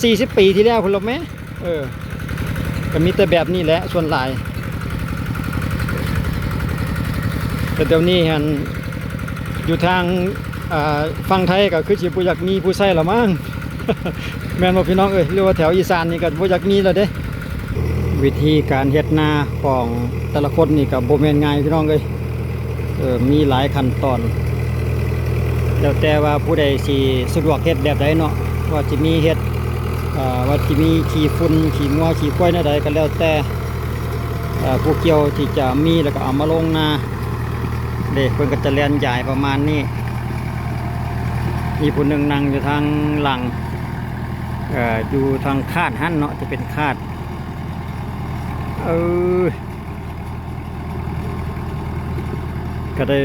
ສີ່ສິບປີທີ່ແລ້ວພຸ້ນລະແມ. ເອີ ກໍມີແຕ່ແບບນີ້ແຫຼະສ່ວນຫຼາຍ. ແຕ່ດຽວນີ້ຫັ້ນ ຢູ່ທາງ ອ່າ ຝັ່ງໄທກໍຄືຊິບໍ່ຢາກມີຜູ້ໃຊ້ລະມັ້ງ ແມ່ນບໍ່ພີ່ນ້ອງເອີຍ? ຫຼືວ່າແຖວອີສານນີ້ກໍບໍ່ຢາກມີແລ້ວເດ້. ວິທີການເຮັດນາຂອງແຕ່ລະຄົນນີ້ກໍບໍ່ແມ່ນງ່າຍພີ່ນ້ອງເອີຍ. ເອີ ມີຫຼາຍຂັ້ນຕອນ ແລ້ວແຕ່ວ່າຜູ້ໃດຊິສະດວກເຮັດແບບໃດເນາະ ວ່າຊິມີເຮັດ ເອີ ວ່າຊິມີຂີ້ຝຸ່ນ ຂີ້ງົວ ຂີ້ຄວາຍແນວໃດກໍແລ້ວແຕ່ ເອີ ຜູ້ກ່ຽວທີ່ຈະມີ ແລ້ວກໍເອົາມາລົງນາເດ້. ເພິ່ນກໍຈະແລ່ນຢາຍປະມານນີ້ ມີຜູ້ໜຶ່ງນັ່ງຢູ່ທາງຫຼັງ ເອີ ຢູ່ທາງຄາດຫັ້ນເນາະ ຈະເປັນຄາດ ເອີ ກໍໄດ້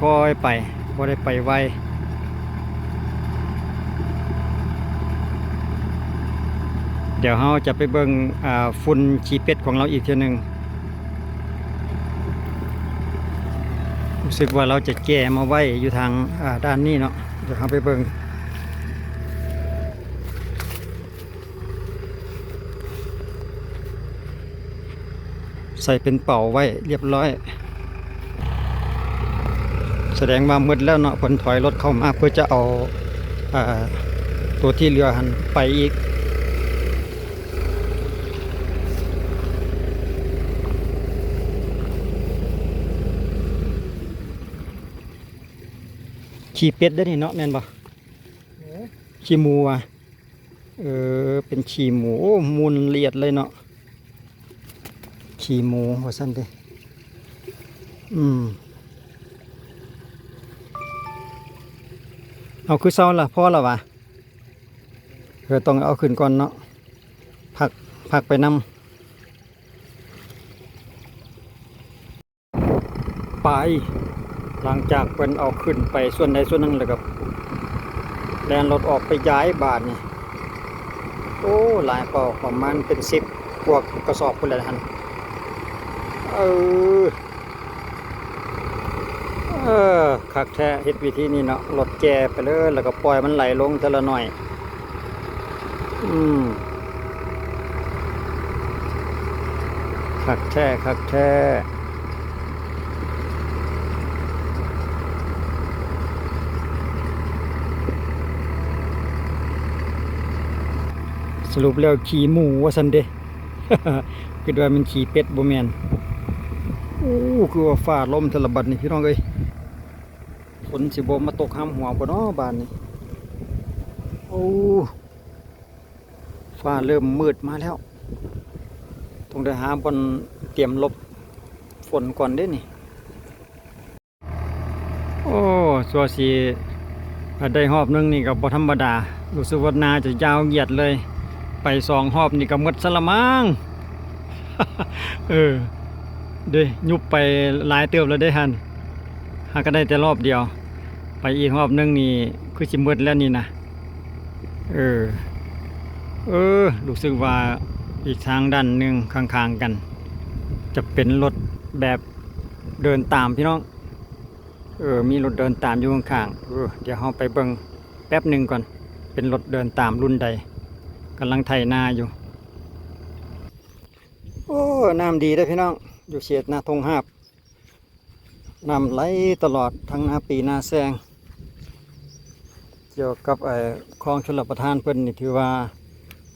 ຄ່ອຍໆໄປ ບໍ່ໄດ້ໄປໄວ. ດຽວເຮົາຈະໄປເບິ່ງ ອ່າ ຝຸ່ນຂີ້ເປັດຂອງລາວອີກເທື່ອໜຶ່ງ. ຮູ້ສຶກວ່າລາວຈະແກ່ມາໄວ້ຢູ່ທາງ ອ່າ ດ້ານນີ້ເນາະ. ດຽວເຮົາໄປເບິ່ງ. ໃສ່ເປັນເປົາໄວ້ລຽບຮ້ອຍ. ສະແດງວ່າໝົດແລ້ວເນາະ ເພິ່ນຖອຍລົດເຂົ້າມາເພື່ອຈະເອົາ ເອີ ຕົວທີ່ເຫຼືອຫັ້ນໄປອີກ. ຂີ້ເປັດເດ້ນີ້ເນາະ ແມ່ນບໍ່? ເອີ ຂີ້ໝູຫວາ? ເອີ ເປັນຂີ້ໝູ. ໂອ້ ມູນລະອຽດເລີຍເນາະ ຂີ້ໝູວ່າຊັ້ນເດ. ອືມ ເອົາ ຄືເຊົາລະ ພໍລະຫວາ? ເອີ ຕ້ອງເອົາຂຶ້ນກ່ອນເນາະ ພັກ ພັກໄປນຳ. ໄປ ຫຼັງຈາກເພິ່ນເອົາຂຶ້ນໄປສ່ວນໃດສ່ວນໜຶ່ງແລ້ວກໍແລ່ນລົດອອກໄປຢາຍບາດນີ້. ໂອ້ ຫຼາຍເປົ່າ ປະມານເປັນສິບກວ່າກະສອບພຸ້ນແຫຼະຫັ້ນ. ເອີ ເອີ ຄັກແທ້ ເຮັດວິທີນີ້ເນາະ ລົດແກ່ໄປເລີຍ ແລ້ວກໍປ່ອຍມັນໄຫຼລົງເທື່ອລະໜ້ອຍ. ອືມ ຄັກແທ້ ຄັກແທ້. ສະຫຼຸບແລ້ວຂີ້ໝູວ່າຊັ້ນເດ. ຄິດວ່າແມ່ນຂີ້ເປັດ ບໍ່ແມ່ນ. ໂອ້ ຄືວ່າຟ້າລົມແທ້ລະບັດນີ້ ພີ່ນ້ອງເອີຍ. ຝົນຊິບໍ່ມາຕົກຫາມຫົວບໍ່ນໍບາດນີ້? ໂອ້ ຟ້າເລີ່ມມືດມາແລ້ວ ຕ້ອງໄດ້ຫາບ່ອນຕຽມຫຼົບຝົນກ່ອນເດ້ນີ້. ໂອ້ ຊົ່ວຊິໄດ້ຮອບໜຶ່ງນີ້ກໍບໍ່ທຳມະດາ ຮູ້ສຶກວ່າໜ້າຈະຍາວຢຽດເລີຍ ໄປສອງຮອບນີ້ກໍໝົດຊະລະມັງ. ເອີ ເດ້ ຍຸບໄປຫຼາຍເຕີບແລ້ວເດ້ຫັ້ນ ຫາກະໄດ້ແຕ່ຮອບດຽວ ໄປອີກຮອບໜຶ່ງນີ້ຄືຊິໝົດແລ້ວນີ້ນະ. ເອີ ເອີ ຮູ້ສຶກວ່າອີກທາງດ້ານໜຶ່ງຂ້າງໆກັນ ຈະເປັນລົດແບບເດີນຕາມພີ່ນ້ອງ. ເອີ ມີລົດເດີນຕາມຢູ່ຂ້າງໆ. ເອີ ດຽວເຮົາໄປເບິ່ງແປັບໜຶ່ງກ່ອນ ເປັນລົດເດີນຕາມລຸ້ນໃດ ກຳລັງໄຖນາຢູ່. ໂອ້ ນ້ຳດີເດີພີ່ນ້ອງ ຢູ່ເຂດນາທົ່ງຮາບ ນ້ຳໄຫຼຕະຫຼອດ ທັງນາປີນາແຊງ. ກ່ຽວກັບ ເອີ ຄອງຊົນລະປະທານເພິ່ນນີ້ ຖືວ່າ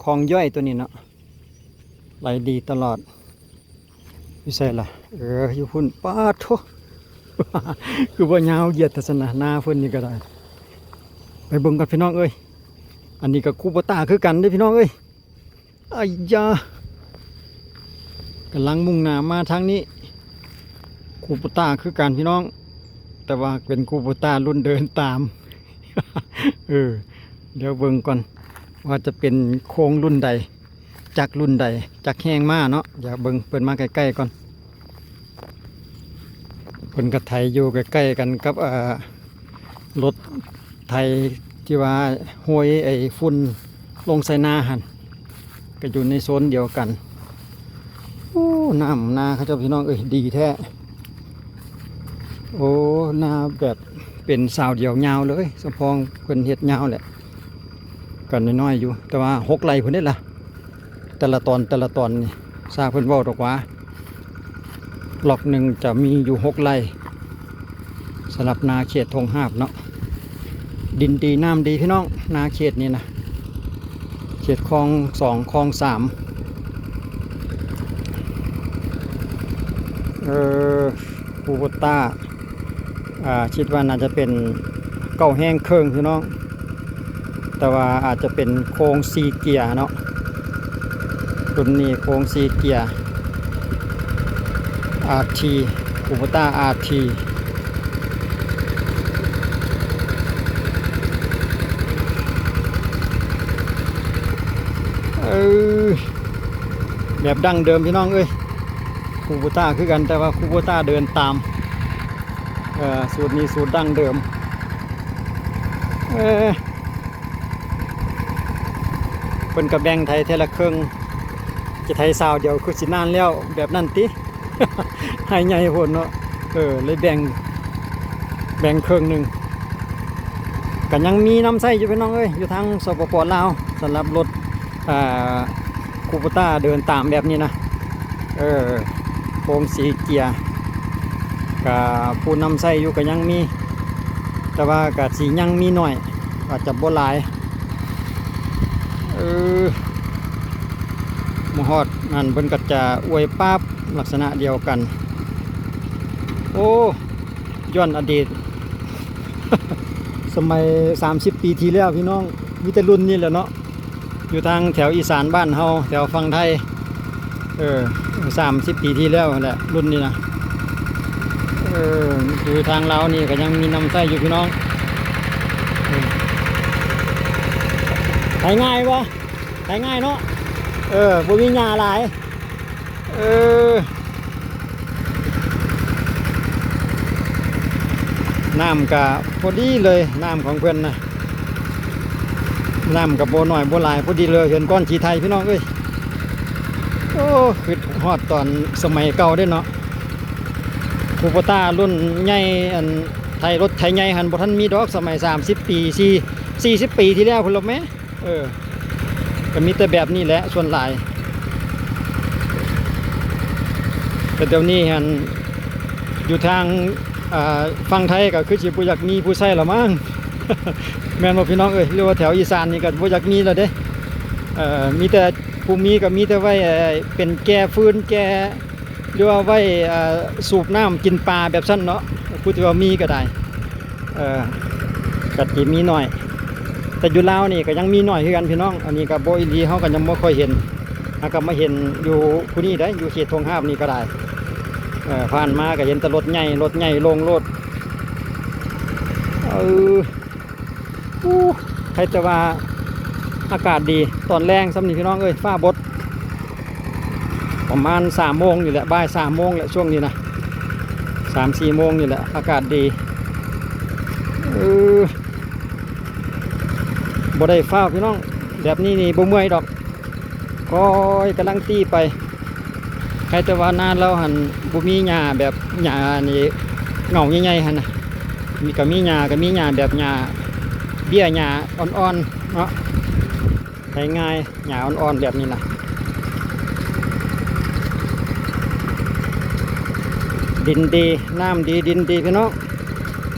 ຄອງຍ່ອຍຕົວນີ້ເນາະ ໄຫຼດີຕະຫຼອດ. ຢູ່ໃສລະ? ເອີ ຢູ່ພຸ້ນ. ປາດໂທ້ ຄືວ່າຍາວຢຽດແທ້ຊັ້ນນະ ນາເພິ່ນນີ້ກໍໄດ້. ໄປເບິ່ງກັນພີ່ນ້ອງເອີຍ. ອັນນີ້ກໍຄູໂບຕ້າຄືກັນເດ້ພີ່ນ້ອງເອີຍ. ອາຍາ ກຳລັງມຸ່ງໜ້າມາທາງນີ້. ຄູໂບຕ້າຄືກັນພີ່ນ້ອງ ແຕ່ວ່າເປັນຄູໂບຕ້າລຸ້ນເດີນຕາມ. ເອີ ດຽວເບິ່ງກ່ອນວ່າຈະເປັນໂຄງລຸ້ນໃດ ຈັກລຸ້ນໃດ ຈັກແຮງມ້າເນາະ. ດຽວເບິ່ງເພິ່ນມາໃກ້ໆກ່ອນ. ເພິ່ນກໍໄຖຢູ່ໃກ້ໆກັນກັບ ເອີ ລົດໄຖທີ່ວ່າໂຫຍໄອ້ຝຸ່ນລົງໃສ່ນາຫັ້ນ ກໍຢູ່ໃນໂຊນດຽວກັນ. ໂອ້ ນ້ຳນາເຂົາເຈົ້າພີ່ນ້ອງເອີຍ ດີແທ້. ໂອ້ ນາແບບເປັນສາວດຽວຍາວເລີຍ ສຳພອງເພິ່ນເຮັດຍາວແຫຼະ. ກໍນ້ອຍໆຢູ່ ແຕ່ວ່າຫົກໄຮ່ພຸ້ນເດ້ລະ ແຕ່ລະຕອນ ແຕ່ລະຕອນນີ້ ຊ່າງເພິ່ນເວົ້າດອກວ່າ ລັອກໜຶ່ງຈະມີຢູ່ຫົກໄຮ່ ສຳລັບນາເຂດທົ່ງຫາບເນາະ. ດິນດີນ້ຳດີພີ່ນ້ອງ ນາເຂດນີ້ນະ ເຂດຄອງສອງ ຄອງສາມ ເອີ ຄູໂບຕ້າ ອ່າ ຄິດວ່າໜ້າຈະເປັນເກົ້າແຮງເຄິ່ງພີ່ນ້ອງ ແຕ່ວ່າອາດຈະເປັນໂຄງສີ່ເກຍເນາະ ລຸ້ນນີ້ໂຄງສີ່ເກຍ ອາທີ ຄູໂບຕ້າ ອາທີ ເອີ ແບບດັ້ງເດີມພີ່ນ້ອງເອີຍ ຄູໂບຕ້າຄືກັນ ແຕ່ວ່າຄູໂບຕ້າເດີນຕາມ ເອີ ສູດນີ້ສູດດັ້ງເດີມ ເອີ ເພິ່ນກໍແບ່ງໄຖເທື່ອລະເຄິ່ງ ຈະໄຖຊາວດຽວຄືຊິນານແລ້ວ ແບບນັ້ນຕິ ໄຮ່ໃຫຍ່ໂພດເນາະ ເອີ ເລີຍແບ່ງ ແບ່ງເຄິ່ງໜຶ່ງ ກໍຍັງມີນຳໃຊ້ຢູ່ພີ່ນ້ອງເອີຍ ຢູ່ທາງ ສປປ ລາວ ສຳລັບລົດ ອ່າ ຄູໂບຕ້າເດີນຕາມແບບນີ້ນະ ເອີ ໂຄງສີ່ເກຍ ກະຜູ້ນຳໃຊ້ຢູ່ກະຍັງມີ ແຕ່ວ່າກະຊິຍັງມີໜ້ອຍ ອາດຈະບໍ່ຫຼາຍ ເອີ ມາຮອດນັ້ນເພິ່ນກໍຈະອວຍປາບລັກສະນະດຽວກັນ ໂອ້ ຍ້ອນອະດີດ ສະໄໝສາມສິບປີທີ່ແລ້ວພີ່ນ້ອງ ມີແຕ່ລຸ້ນນີ້ແຫຼະເນາະ ຢູ່ທາງແຖວອີສານບ້ານເຮົາ ແຖວຝັ່ງໄທ ເອີ ສາມສິບປີທີ່ແລ້ວຫັ້ນແຫຼະ ລຸ້ນນີ້ນະ ເອີ ຢູ່ທາງລາວນີ້ກໍຍັງມີນຳໃຊ້ຢູ່ພີ່ນ້ອງ ເອີ ໄຖງ່າຍບໍ່? ໄຖງ່າຍເນາະ ເອີ ບໍ່ມີຫຍ້າຫຼາຍ ເອີ ນ້ຳກະພໍດີເລີຍ ນ້ຳຂອງເພິ່ນນະ ນ້ຳກະບໍ່ໜ້ອຍບໍ່ຫຼາຍ ພໍດີເລີຍ ເຮືອນກ້ອນຂີ້ໄຖພີ່ນ້ອງເອີຍ ໂອ້ ຄຶດຮອດຕອນສະໄໝເກົ່າເດ້ເນາະ ຄູໂບຕ້າລຸ້ນໃຫຍ່ ອັນ ໄຖລົດໄຖໃຫຍ່ຫັ້ນ ບໍ່ທັນມີດອກ ສະໄໝສາມສິບປີ ສີ່ ສີ່ສິບປີທີ່ແລ້ວພຸ້ນລະແມ້. ເອີ ກໍມີແຕ່ແບບນີ້ແຫຼະສ່ວນຫຼາຍ ແຕ່ດຽວນີ້ຫັ້ນ ຢູ່ທາງ ອ່າ ຝັ່ງໄທກໍຄືຊິບໍ່ຢາກມີຜູ້ໃຊ້ລະມັ້ງ ແມ່ນບໍ່ພີ່ນ້ອງເອີຍ? ຫຼືວ່າແຖວອີສານນີ້ກໍບໍ່ຢາກມີແລ້ວເດ້ ເອີ ມີແຕ່ຜູ້ມີກໍມີແຕ່ໄວ້ ເປັນແກ່ຟືນ ແກ່ ຫຼືວ່າໄວ້ ເອີ ສູບນ້ຳກິນປາແບບຊັ້ນເນາະ ຜູ້ທີ່ວ່າມີກໍໄດ້ ເອີ ກໍຊິມີໜ້ອຍ ແຕ່ຢູ່ລາວນີ້ກໍຍັງມີໜ້ອຍຄືກັນພີ່ນ້ອງ ອັນນີ້ກໍບໍ່ອີ່ຫຼີ ເຮົາກໍຍັງບໍ່ຄ່ອຍເຫັນ ເຮົາກໍມາເຫັນຢູ່ຜູ້ນີ້ໄດ໋ ຢູ່ເຂດທົ່ງຫາບນີ້ກໍໄດ້ ເອີ ຜ່ານມາກໍເຫັນແຕ່ລົດໃຫຍ່ ລົດໃຫຍ່ລົງໂລດ ເອີ ໂອ້ ໃຄແຕ່ວ່າອາກາດດີ ຕອນແລງຊ່ຳນີ້ພີ່ນ້ອງເອີຍ ຟ້າບົດ ປະມານສາມໂມງນີ້ແຫຼະ ບ່າຍສາມໂມງແຫຼະ ຊ່ວງນີ້ນະ ສາມສີ່ໂມງນີ້ແຫຼະ ອາກາດດີ ເອີ ບໍ່ໄດ້ຟ້າວພີ່ນ້ອງ ແບບນີ້ນີ້ບໍ່ເມື່ອຍດອກ ຄ່ອຍກຳລັງຕີໄປ ໃຄແຕ່ວ່ານາລາວຫັ້ນບໍ່ມີຫຍ້າແບບຫຍ້ານີ້ເຫງົາໃຫຍ່ໆຫັ້ນນະ ມີ ກໍມີຫຍ້າ ກໍມີຫຍ້າແບບຫຍ້າເບ້ຍ ຫຍ້າອ່ອນໆເນາະ ໄຖງ່າຍ ຫຍ້າອ່ອນໆແບບນີ້ນະ ດິນດີ ນ້ຳດີ ດິນດີພີ່ນ້ອງ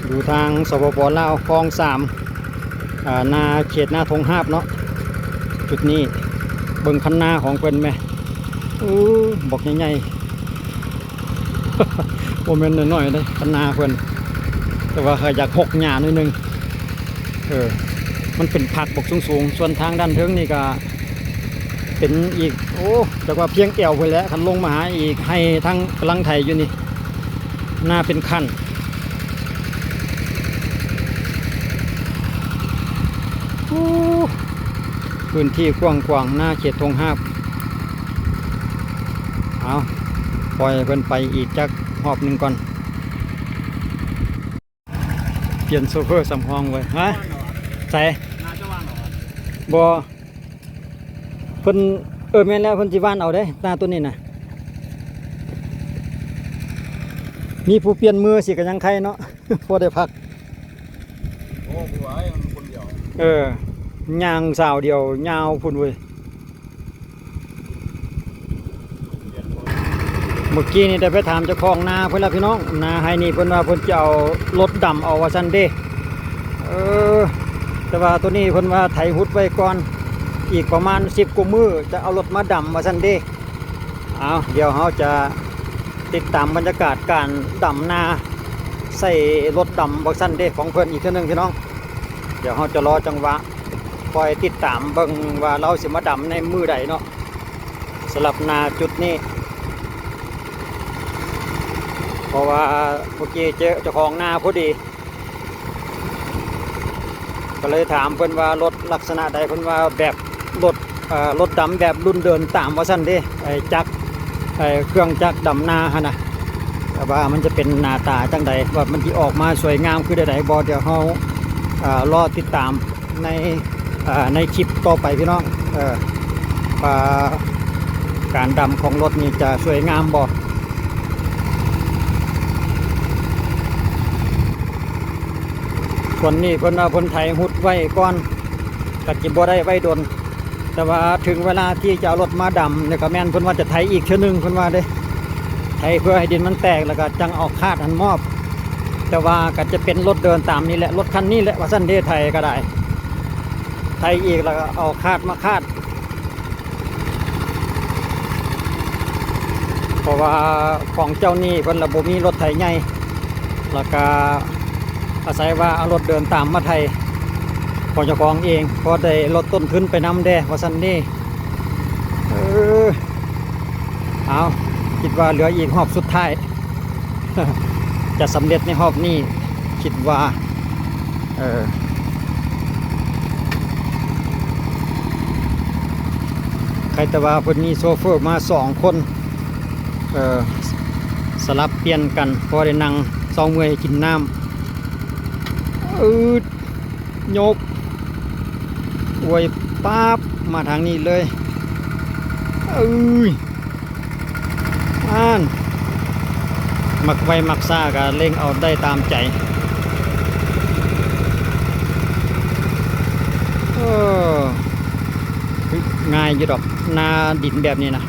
ຢູ່ທາງ ສປປ ລາວ ຄອງສາມ ອ່າ ນາເຂດນາທົ່ງຫາບເນາະ ຈຸດນີ້ ເບິ່ງຄັນນາຂອງເພິ່ນແມ້ ໂອ້ ບັກໃຫຍ່ໆ ບໍ່ແມ່ນນ້ອຍໆເດ້ ຄັນນາເພິ່ນ ແຕ່ວ່າກໍຢາກຮົກຫຍ້າໜ້ອຍໜຶ່ງ ເອີ ມັນເປັນພັກບັກສູງໆ ສ່ວນທາງດ້ານເທິງນີ້ກໍເປັນອີກ ໂອ້ ຈັກວ່າພຽງແອວພຸ້ນແຫຼະ ຄັນລົງມາຫາອີກ ໄຮ່ທາງກຳລັງໄຖຢູ່ນີ້ ນາເປັນຄັນ ໂອ້ ພື້ນທີ່ກວ້າງຂວາງ ນາເຂດທົ່ງຫາບ ເອົາ ປ່ອຍໃຫ້ເພິ່ນໄປອີກຈັກຮອບໜຶ່ງກ່ອນ ປ່ຽນໂຊເຟີສຳຮອງເວີຍ ຮະ ໃສ ໜ້າຈະວ່າງແລ້ວ ບໍ່ ເພິ່ນ ເອີ ແມ່ນແລ້ວ ເພິ່ນຊິຫວ່ານເອົາເດ້ ນາໂຕນີ້ນະ ມີຜູ້ປ່ຽນມືຊິກໍຍັງໄຄເນາະ ພໍໄດ້ພັກ ໂອ້ ບໍ່ໄຫວ ມັນຄົນດຽວ ເອີ ຍ່າງຊາວດຽວຍາວພຸ້ນເວີຍ. ເມື່ອກີ້ນີ້ໄດ້ໄປຖາມເຈົ້າຂອງນາເພິ່ນລະພີ່ນ້ອງ, ນາໄຮ່ນີ້ເພິ່ນວ່າເພິ່ນຈະເອົາລົດດຳເອົາວ່າຊັ້ນເດ້. ເອີ ແຕ່ວ່າໂຕນີ້ເພິ່ນວ່າໄຖຫຸດໄວ້ກ່ອນ, ອີກປະມານສິບກວ່າມື້ຈະເອົາລົດມາດຳວ່າຊັ້ນເດ້. ເອົາ ດຽວເຮົາຈະຕິດຕາມບັນຍາກາດການດຳນາໃສ່ລົດດຳວ່າຊັ້ນເດ້ຂອງເພິ່ນອີກເທື່ອໜຶ່ງພີ່ນ້ອງ. ດຽວເຮົາຈະລໍຈັງຫວະ ຄອຍຕິດຕາມເບິ່ງວ່າລາວຊິມາດຳໃນມື້ໃດເນາະ ສຳລັບນາຈຸດນີ້. ເພາະວ່າເມື່ອກີ້ເຈີເຈົ້າຂອງນາພໍດີ ກໍເລີຍຖາມເພິ່ນວ່າລົດລັກສະນະໃດ, ເພິ່ນວ່າແບບລົດ ເອີ ລົດດຳແບບລຸ້ນເດີນຕາມວ່າຊັ້ນເດ້, ໄອ້ຈັກ ໄອ້ເຄື່ອງຈັກດຳນາຫັ້ນນະ ແຕ່ວ່າມັນຈະເປັນໜ້າຕາຈັ່ງໃດ, ວ່າມັນຊິອອກມາສວຍງາມຄືໃດໆບໍ່, ດຽວເຮົາ ເອີ ລໍຕິດຕາມ ໃນ ເອີ ໃນຄລິບຕໍ່ໄປພີ່ນ້ອງ ເອີ ວ່າການດຳຂອງລົດນີ້ຈະສວຍງາມບໍ່. ສ່ວນນີ້ເພິ່ນວ່າເພິ່ນໄຖຫຸດໄວ້ກ່ອນ ກໍຊິບໍ່ໄດ້ໄວ້ດົນ, ແຕ່ວ່າເຖິງເວລາທີ່ຈະເອົາລົດມາດຳນີ້ ກໍແມ່ນເພິ່ນວ່າຈະໄຖອີກເທື່ອໜຶ່ງ ເພິ່ນວ່າເດ້, ໄຖເພື່ອໃຫ້ດິນມັນແຕກ ແລ້ວກໍຈັ່ງເອົາຄາດຫັ້ນມອບ. ແຕ່ວ່າກໍຈະເປັນລົດເດີນຕາມນີ້ແຫຼະ, ລົດຄັນນີ້ແຫຼະວ່າຊັ້ນເດ້, ໄຖກໍໄດ້ ໄຖອີກແລ້ວກໍເອົາຄາດມາຄາດ ເພາະວ່າຂອງເຈົ້ານີ້ເພິ່ນລະບໍ່ມີລົດໄຖໃຫຍ່ ແລ້ວກໍອາໄສວ່າເອົາລົດເດີນຕາມມາໄຖຂອງເຈົ້າຂອງເອງ ພໍໄດ້ລົດຕົ້ນທຶນໄປນຳແດ່ວ່າຊັ້ນເດ້. ເອີ ເອົາ ຄິດວ່າເຫຼືອອີກຮອບສຸດທ້າຍ ຈະສຳເລັດໃນຮອບນີ້ ຄິດວ່າ ເອີ ໃຄແຕ່ວ່າເພິ່ນມີໂຊເຟີມາສອງຄົນ ເອີ ສະຫຼັບປ່ຽນກັນ ພໍໄດ້ນັ່ງເຊົາເມື່ອຍກິນນ້ຳ ອືດ ຍົກ ອວຍ ປາບ ມາທາງນີ້ເລີຍ ເອີຍ ອ່ານ ມັກໄວມັກຊ້າກໍເລັ່ງເອົາໄດ້ຕາມໃຈ. ເອີ ງ່າຍຢູ່ດອກ ນາດິນແບບນີ້ນະ.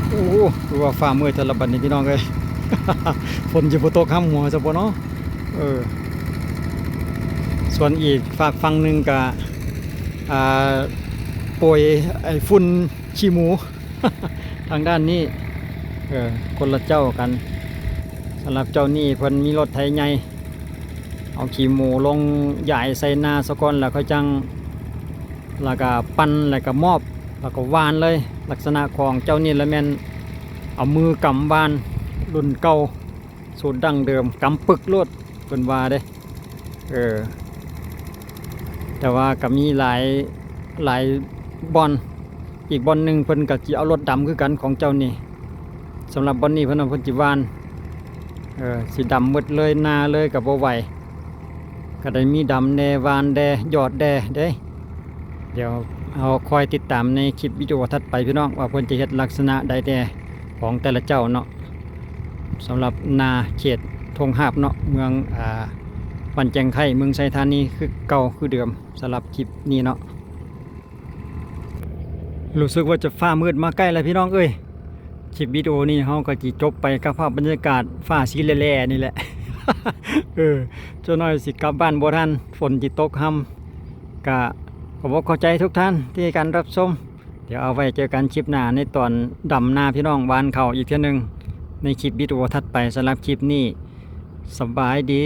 ໂອ້ ຄືວ່າຟ້າມືດແທ້ລະບັດນີ້ພີ່ນ້ອງເອີຍ ຝົນຊິບໍ່ຕົກຫ້ຳຫົວຊະບໍ່ເນາະ. ເອີ ສ່ວນອີກຟາກຝັ່ງໜຶ່ງກະ ອ່າ ໂປຍໄອ້ຝຸ່ນຂີ້ໝູ ທາງດ້ານນີ້ ເອີ ຄົນລະເຈົ້າກັນ. ສຳລັບເຈົ້ານີ້ເພິ່ນມີລົດໄຖໃຫຍ່ ເອົາຂີ້ໝູລົງຢາຍໃສ່ນາສາກ່ອນ ແລ້ວຄ່ອຍຈັ່ງ ແລ້ວກະປັ່ນ ແລ້ວກະມອບ ແລ້ວກະຫວ່ານເລີຍ. ລັກສະນະຂອງເຈົ້ານີ້ລະແມ່ນເອົາມືກຳຫວ່ານ ລຸ້ນເກົ່າ ສູດດັ້ງເດີມ ກຳປຶກໂລດ ເພິ່ນວ່າເດ້. ເອີ ແຕ່ວ່າກໍມີຫຼາຍ ຫຼາຍບ່ອນ ອີກບ່ອນໜຶ່ງເພິ່ນກໍຊິເອົາລົດດຳຄືກັນຂອງເຈົ້ານີ້. ສຳລັບບ່ອນນີ້ເພິ່ນວ່າເພິ່ນຊິຫວ່ານ ເອີ ຊິດຳໝົດເລີຍ ນາເລີຍກໍບໍ່ໄຫວ ກໍໄດ້ມີດຳແດ່ ຫວ່ານແດ່ ຢອດແດ່ເດ້. ດຽວເຮົາຄອຍຕິດຕາມໃນຄລິບວິດີໂອຖັດໄປພີ່ນ້ອງ ວ່າເພິ່ນຈະເຮັດລັກສະນະໃດແດ່ຂອງແຕ່ລະເຈົ້າເນາະ. ສຳລັບນາເຂດທົ່ງຫາບເນາະ ເມືອງ ອ່າ ບ້ານແຈ້ງໄຄ ເມືອງໄຊທານີ ຄືເກົ່າຄືເດີມ ສຳລັບຄລິບນີ້ເນາະ. ຮູ້ສຶກວ່າຈະຟ້າມືດມາໃກ້ແລ້ວພີ່ນ້ອງເອີຍ. ຄລິບວິດີໂອນີ້ເຮົາກໍຊິຈົບໄປກັບພາບບັນຍາກາດຟ້າສີແຫຼ່ໆນີ້ແຫຼະ. ເອີ ຈັກໜ້ອຍຊິກັບບ້ານບໍ່ທັນ ຝົນຊິຕົກຫ້ຳ. ກະຂອບອົກຂອບໃຈທຸກທ່ານທີ່ໃຫ້ການຮັບຊົມ. ດຽວເອົາໄວ້ເຈີກັນຄລິບໜ້າໃນຕອນດຳນາພີ່ນ້ອງ ຫວ່ານເຂົ້າອີກເທື່ອໜຶ່ງໃນຄລິບວິດີໂອຖັດໄປ. ສຳລັບຄລິບນີ້ ສະບາຍດີ.